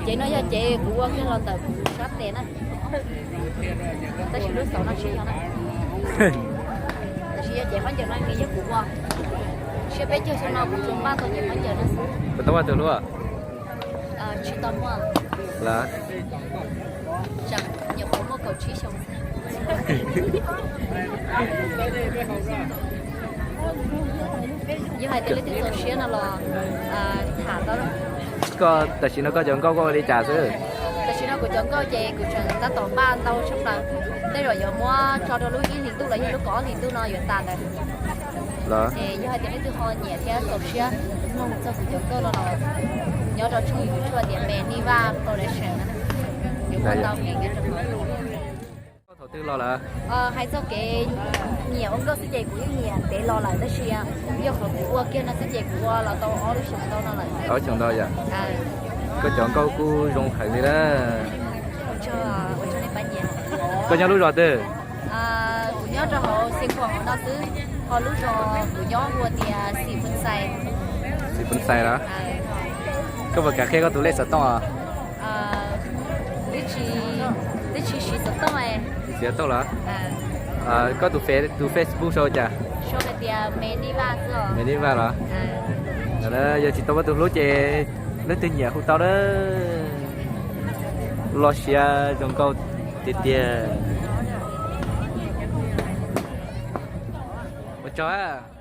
Cev no kuv ua kiag los ntawm kuv sab tes na. Tab sis lub xauv no tsis yog na. Tab sis yog cev khaub ncaws no nws yog kuv ua. Siab peb caug xyoo no kuv tsuas npaj tau cev khaub ncaws no xwb. Puas tau muaj tus hlub? Tsis tau muaj. Lawm. Nyuam qhuav muaj kaum tsib xyoo. Yog hais tias leej twg txaus siab no los tham tau. Koj tam sim no koj cov nkauj koj ua li cas xwb? Tam sim no kuv cov nkauj ces kuv tseem tab tom npaj ntau tshaj plaws. Tej zaum yuav muab tso rau lub ib hlis ntuj los yog lub kaum ob hlis ntuj no yuav tas ntawd. Los ces yog hais tias leej twg ho nyiam thiab txaus siab mloog txog kuv cov nkauj no los nyob rau tshooj YouTube tias Me Ni Vaj Production na. Yuav muaj ntau kev nyob rau hauv. Koj thaum twg los lawm? Hais txog kev nyiam ua nkauj xwb ces kuv yeej nyiam ntev los lawm tab sis yog qhov kuv ua kiag no xwb ces kuv ua los tau ob lub xyoos ntau no lawm. Ob xyoos ntau yom. Koj cov nkauj kuj zoo heev li na. Koj nyob lub zos twg? Kuv nyob rau hauv Xeev Khuam no xwb, ho lub zos kuv nyob hu tias Xim Phoos Xais. Xim Phoos Xais los? Koj puas kam qhia koj tus lej xov tooj os? Twb tsis siv xov tooj. Tsis siv xov tooj los? Koj tus, tus Facebook sau cas? Me Ni Vaj los? Yog tsis tau muaj tus hlub ces leej twg nyiam hu tau na. Los siab zoo nkauj tiag tiag. Ua tsaug.